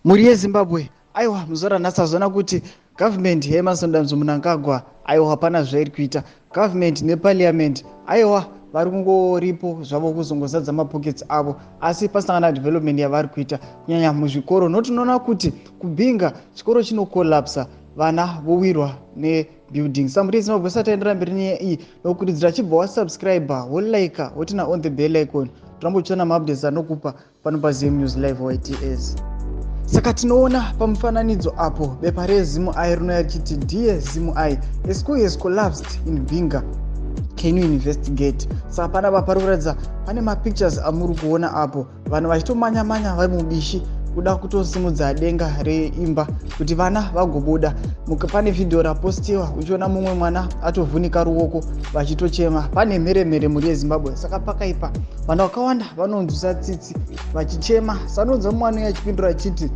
Mhuri yeZimbabwe, aiwa, muzuva ranhasi tazoona kuti government yaEmmerson Dambudzo Mnangagwa, aiwa, hapana zvairi kuita. Government neparliament, aiwa, vari kungoripo zvavo kuzongozadza mapockets avo, asi pasina kana development yavari kuita, kunyanya muzvikoro. Notinoona kuti kuBinga chikoro chinocollapsa, vana vowirwa nebuilding. Sa mhuri yeZimbabwe, sataendera mberi nenyaya iyi, nokukurudzira chibva wasubscribe, wolike, woturn on the bell icon, toramba uchiona maupdates anokupa pano paZM News Live YTS. Saka tinoona pamufananidzo apo bepa reZimEye rinouya richiti, "Dear ZimEye, a school has collapsed in Binga. Can you investigate?" Saka panapa pari kuratidza pane mapictures amuri kuona apo, vanhu vachitomanya-manya vari mubishi kuda kutosimudza denga reimba kuti vana vagobuda. Pane vhidhiyo rapostiwa, uchiona mumwe mwana atovhunika ruoko, vachitochema, pane mheremhere, mhuri yeZimbabwe. Saka pakaipa, vanhu vakawanda vanonzwisa tsitsi vachichema. Sanonzwa mumwe anouya achipindura achiti,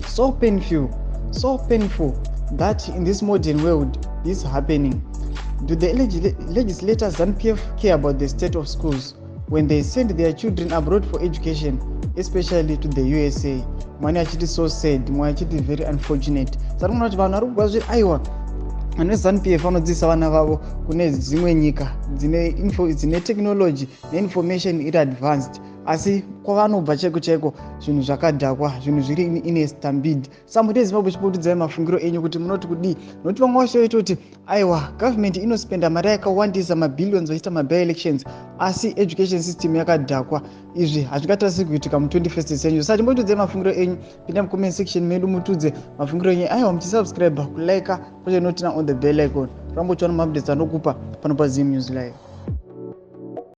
"So painful, so painful that in this modern world this happening. Do the legislators ZANU-PF care about the state of schools when they send their children abroad for education, especially to the USA?" Mwana achiti, "So sad." Mumwe achiti, "Very unfortunate." Saka kuona kuti vanhu vari kugwa zviri, aiwa, vanhu veZANU PF vanodzidzisa vana vavo kune dzimwe nyika dzine technology neinformation iri advanced, asi kwavanobva chaiko chaiko zvinhu zvakadhakwa, zvinhu zviri in stampede. Sa mhuri yeZimbabwe, chipotudzai mafungiro enyu kuti munoti kudii, nokuti vamwe vacho vaitoti, aiwa, government inospenda mari yakawandisa, mabillions, vachiita maby elections, asi education system yakadhakwa. Izvi hazvingatarisi kuitika mu21st century. Saka chimbotudzai mafungiro enyu, pinda mucomment section medu, mutudze mafungiro enyu. Aiwa, muchisubscribe, kulike, pochenoturn on the bell icon, rambo uchiona maupdates anokupa pano paZim News Live.